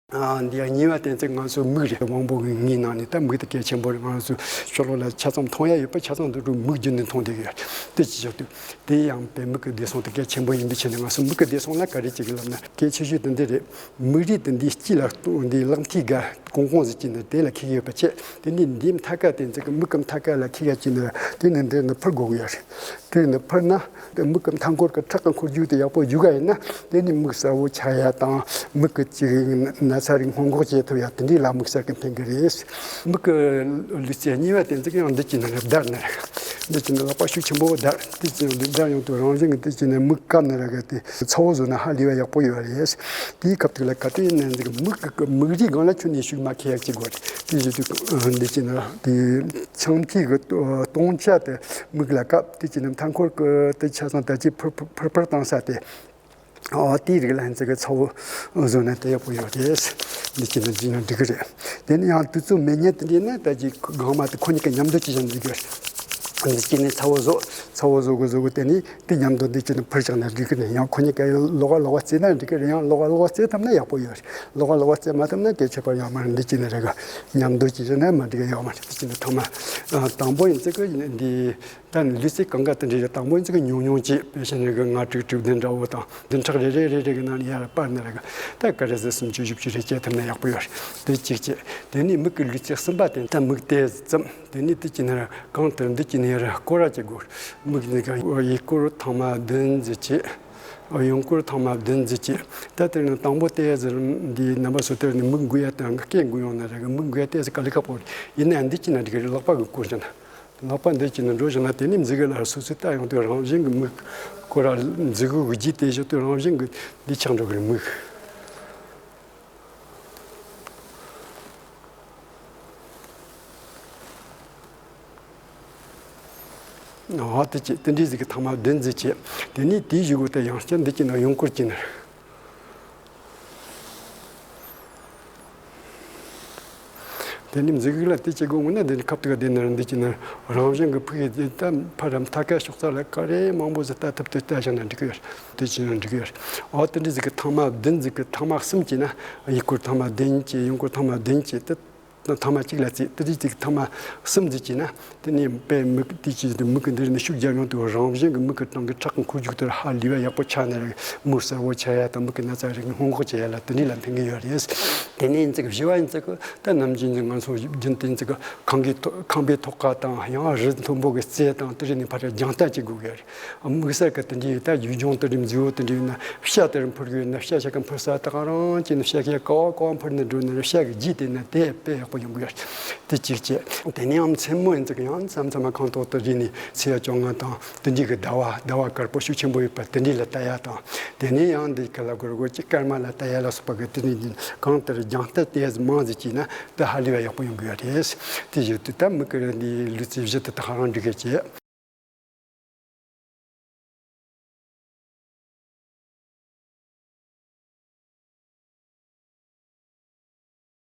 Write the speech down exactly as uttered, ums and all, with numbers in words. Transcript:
ཨ། འདི་ཡང་གཉིས་པ་དེ་ཚོ་ང་ཚོ་མིག་རེད། དབང་པོ་གི་ངོས་ནང་ནས་ད་མིག་དེ་གལ་ཆེན་པོ་རེད། ང་ཚོ་ཕྱི་ལོགས་ལ་ཆ་ཚང་མཐོང་ཡ་ཡོད་པ་ཆ་ཚང་དུ་འགྲོ་མིག་བརྒྱུད་ནས་མཐོང་བསྡད་ཡོད། དེ་ཅི་ཞིག་ཏུ་དེ་ཡང་དཔེ་མིག་གི་བདེ་སྲུང་དེ་གལ་ཆེན་པོ་ཡིན་པའི་ཆ་ནས། ང་ཚོ་མིག་གི་བདེ་སྲུང་ལ་ག་རེ་བྱེད་ཀྱི་ལབ་ན། གལ་ཆེ་ཤོས་དེ་འདི་རེད། མིག་རིལ་དེ་འདི་དཀྱིལ་ལ་གཏོང་། འདི་ལག་མཐིལ་ག་གོང་གོང་ཟིག་ཅིག་ནས་དེ་ལ་འཁེལ་གྱི་ཡོད་པ་བྱས། དེ་འདི་འདིའི་མཐའ་ཀ་དེ་ཚོ་གི་མིག་གི་མཐའ་ཀ་ལ་འཁེལ་ཡ་ཅིག་ནས་དེ་ནས་འདིར་ནས་འཕུར་དགོས་ཀྱི་ཡོད་རེད། དེ་ནས་འཕུར་ན། དེ་མིག་གི་མཐའ་འཁོར་གྱི་ཁྲག་གི་འཁོར་རྒྱུག་དེ་ཡག་པོ་རྒྱུག་ག་ཡིན་ན། དེ་ནི་མིག་གསལ་བོ་ཆགས་ཡ་དང་། མིག་གི་ཅིག་ན་ཚ་རིགས་སྔོན་འགོག་བྱེད་ཐུབ་ཡ་དེ་འདྲའི་ལ་དམིགས་བསལ་གྱི་ཕན་གྱི་རེད། མིག་གི་ལུས་རྩལ་གཉིས་པ་དེ་ཚོ་ཡང་འདི་གྱིས་ནི་བརྡར་ནི་རེད། འདི་གྱིས་ནི་ལག་པ་ཤུགས་ཆེན་པོ་བརྡར། དེ་གྱིས་ནི་བརྡར་ཡོང་དུས་རང་བཞིན་གྱིས་དེ་གྱིས་ནི་མིག་བཀབ་ནི་ར་གི་དེ་ཚ་བོ་བཟོ་ན་ཧ་ལས་པ་ཡག་པོ་ཡོད་རེད། དེའི་སྐབས་དེ་ལ་ག་དུས་ཡིན་ནའི་འདི་གི་མིག་གི་མིག་རིལ་སྒང་ལ་ཁྱོན་ནས་ཤུགས་མ་འཁེལ་ཡ་ཅིག་དགོས་རེད། དེ་བཞིན་དུ་འདི་གྱིས་ནི་དེ་ཆང་ཐིགས་གི་སྟོང་ཆ་དེ་མིག་ལ་བཀབ། དེ་གྱིས་ནི་མཐའ་འཁོར་གྱི་དེ་ཆ་ཚང་ད་ཅི་ཕུར་ཕུར་ཕུར་ཕུར་བཏང་ས་དེ། ཨོ། དེའི་རིགས་ལ་ཧན་ཙི་གི་ཚ་བོ་བཟོ་ན་དེ་ཡག་པོ་ཡོད་རེད། འདི་གྱིས་ནི་བྱས་ན་འགྲིག་གི་རེད། དེ་ནི་ཡང་དུས་ཚོད་མེད་ཉིན་དེ་འདྲ་ན་ད་ཅི་གང་མ་དེ་ཁོ་གཉིས་ཀ་མཉམ་དུ་བྱས་ན་འགྲིག་གི་རེད། འདི་གྱིས་ནི་ཚ་བོ་བཟོ། ཚ་བོ་བཟོ་གི་བཟོ་གི་དེ་ནི་དེ་མཉམ་དུ་འདི་གྱིས་ནི་ཕུར་བཞག་ན་འགྲིག་གི་རེད། ཡང་ཁོ་གཉིས་ཀ་ལོགས་ཀ་ལོགས་ཀ་བརྩེས་ན་འགྲིག་གི་རེད། ཡང་ལོགས་ཀ་ལོགས་ཀ་བརྩེས་ཐུབ་ན་ཡག་པོ་ཡོད་རེད། ལོགས་ཀ་ལོགས་ཀ་བརྩེས་མ་ཐུབ་ན་སྐད་ཆ་བར་ཡོད་མ་རེད། འདི་གྱིས་ནི་རེ་ག་མཉམ་དུ་བྱས་ན་མ་འགྲིག་གི་ཡོད་མ་རེད། འདི་གྱིས་ནི་ཐོག་མ་དང་པོ་ཡིན་ཙི་གི་འདི། ད་ནི་ལུས་རྩལ་གང་ག་དེ་འདྲ་རེད། དང་པོ་ཡིན་ཙི་གི་ཉུང་ཉུང་བྱས། དཔེ་བཞག་ན་གི་ལྔ་དྲུག་དྲུག་བདུན་འདྲ་བོ་དང་། བདུན་ཕྲག་རེ་རེ་རེ་རེ་གི་ནང་ནས་ཡར་སྤར་ནི་རེ་གི། ད་ག་རེ་ཟེར། སུམ་ཅུ་བཞི་བཅུ་རེ་བྱས་ཐུབ་ན་ཡག་པོ་ཡོད་རེད། དེ་གཅིག་བྱས། དེ་ནས་མིག་གི་ལུས་རྩལ་གསུམ་པ་དེ། ད་མིག་དེ་བཙུམ། དེ་ནས་དེ་གྱིས་ནི་གང་ལྟར་འདི་གྱིས་ནི་ཡར་སྐོར་ར་བྱེད་དགོས། མིག་ནི་ག་ཡི་སྐོར་ཐེངས་མ་བདུན་ཙམ་བྱས། གཡོན་སྐོར་ཐེངས་མ་བདུན་ཙམ་བྱས། ད་དེ་ནི་དང་པོ་དེ་ཟེར། འདི་རྣམ་པ་ཚོ་དེ་ནི་མིག་འགུལ་ཡ་དང་སྐེ་འགུལ་ཡོང་ནི་རེ་གི། མིག་འགུལ་ཡ་དེ་ཟེར་ག་ལེ་ཁག་པོ་རེད། ཡིན་ནའང་འདི་གྱིས་ནི་འགྲིག་གི་རེད། ལག་པ་གིས་སྐོར་བྱས་ན། ལག་པ་འདི་གྱིས་ནི་འགྲོ་བཞག་ན། དེ་ནས་མཛུ་གུ་ལ་སོ་སོས་བལྟ་ཡོང་དུས་རང་བཞིན་གྱི་མིག་སྐོར་ར། མཛུ་གུ་གི་རྗེས་དེད་བཞག་དུས་རང་བཞིན་གྱི་འདི་ཆགས་འགྲོ་གི་རེད། མིག་ཨོ། དེ་བྱས། དེ་འདྲའི་ཟིག་གི་ཐེངས་མ་བདུན་ཙམ་བྱས། དེ་ནས་དེའི་གཞུག་གུ་དེ་ཡང་བསྐྱར་འདི་གྱིས་ནི་གཡོན་སྐོར་བྱས་ནི། དེ་ནས་མཛུ་གུ་ལ་དེ་བྱེད་དགོས་ན། དེ་ནས་ཁབ་ཏུ་ག་དེ་ནི་འདི་གྱིས་ནི་རང་བཞིན་གྱི་ཕུག་གི་དེ་ད་ཕར་ར་མཐའ་ཀ་ཕྱོགས་ས་ལ་ག་རེ་མང་པོ་ཟིག་ལྟ་ཐུབ་དེ་ལྟ་བཞག་ན་འགྲིག་གི་ཡོད། དེ་བྱས་ན་འགྲིག་གི་ཡོད། ཨོ། དེ་འདྲའི་ཟིག་གི་ཐེངས་མ་བདུན་ཟིག་གི་ཐེངས་མ་གསུམ་བྱས་ན། ཡི་སྐོར་ཐེངས་མ་བདུན་བྱས། གཡོན་སྐོར་ཐེངས་མ་བདུན་བྱས། དེ་ཐེངས་མ་གཅིག་ལ་བརྩི། དེ་འདྲའི་ཟིག་ཐེངས་མ་གསུམ་ཟིག་བྱས་ན། དེ་ནས་དཔེ་མིག་དེ་ཅི་དེ་མིག་གི་འདི་ནས་ཤུགས་རྒྱབ་ཡོང་དུས་རང་བཞིན་གྱི་མིག་གི་སྟེང་གི་ཁྲག་གི་འཁོར་རྒྱུག་དེ་ཧ་ལས་པ་ཡག་པོ་ཆགས་ནས། མིག་གསལ་བོ་ཆགས་ཡ་དང་མིག་གི་ན་ཚ་རིགས་སྔོན་འགོག་བྱེད་ཡ་ལ་དེ་འདྲ་ལ་ཕན་གི་ཡོད་རེད། དེ་ནས་ཡིན་ཙི་གི་བཞི་བ་ཡིན་ཙི་གི་ད་ནམ་རྒྱུན་ང་ཚོ་རྒྱུན་དུ་ཡིན་ཙི་གི་ཁང་གི་ཐོ་ཁང་པའི་ཐོག་ཁ་དང་ཡང་རི་མཐོན་པོ་གི་རྩེ་དང་དེ་རིགས་ནས་ཕར་རྒྱང་ལྟ་བྱེད་དགོས་གི་རེད། དམིགས་བསལ་གྱི་དེ་འདྲའི་ད་ཡུལ་ལྗོངས་དེ་འདྲའི་མཛེས་པོ་དེ་འདྲའི་ཡིན་ན། བྱ་དེ་རིགས་འཕུར་གི་ཡོད་ན་བྱ་ཞིག་ག་འཕུར་ས་ད་ག་རང་གཅིག་ནས་བྱ་ཞིག་ག་བ་ག་བ་འཕུར་ནས་འགྲོ་ན་རེ་བྱ་གི་རྗེས་དེད་ན་དེ་དཔེ་ཡག་པོ་ཡོང་གི་ཡོད། དེ་གཅིག་བྱས། དེ་ནས་ཡང་མཚན་མོ་ཡིན་ཙི་གི་ཡང་མཚམས་མཚམས་མ་ཁང་ཐོག་ཏུ་རིལ་ནས་ཚེས་བཅོ་ལྔ་དང་དེ་འདྲའི་གི་ཟླ་བ་ཟླ་བ་དཀར་པོ་ཤུགས་ཆེན་པོ་ཡོད་པ་དེ་འདྲའི་ལ་ལྟ་ཡ་དང་། དེ་ནས་ཡང་འདི་ག་ལ་གོར་གོར་གྱི་སྐར་མ་ལ་ལྟ་ཡ་ལ་སོགས་པ་གི་དེ་འདྲའི་གང་ལྟར་རྒྱང་ལྟ་དེ་མང་ཙི་བྱས་ན་དེ་ཧ་ལས་པ་ཡག་པོ་ཡོང་གི་ཡོད་རེད། དེ་བཞིན་དུ་ད་མིག་གི་འདི་ལུས་རྩལ་བཞི་དེ་དག་རང་འགྲིག་གི་བྱས།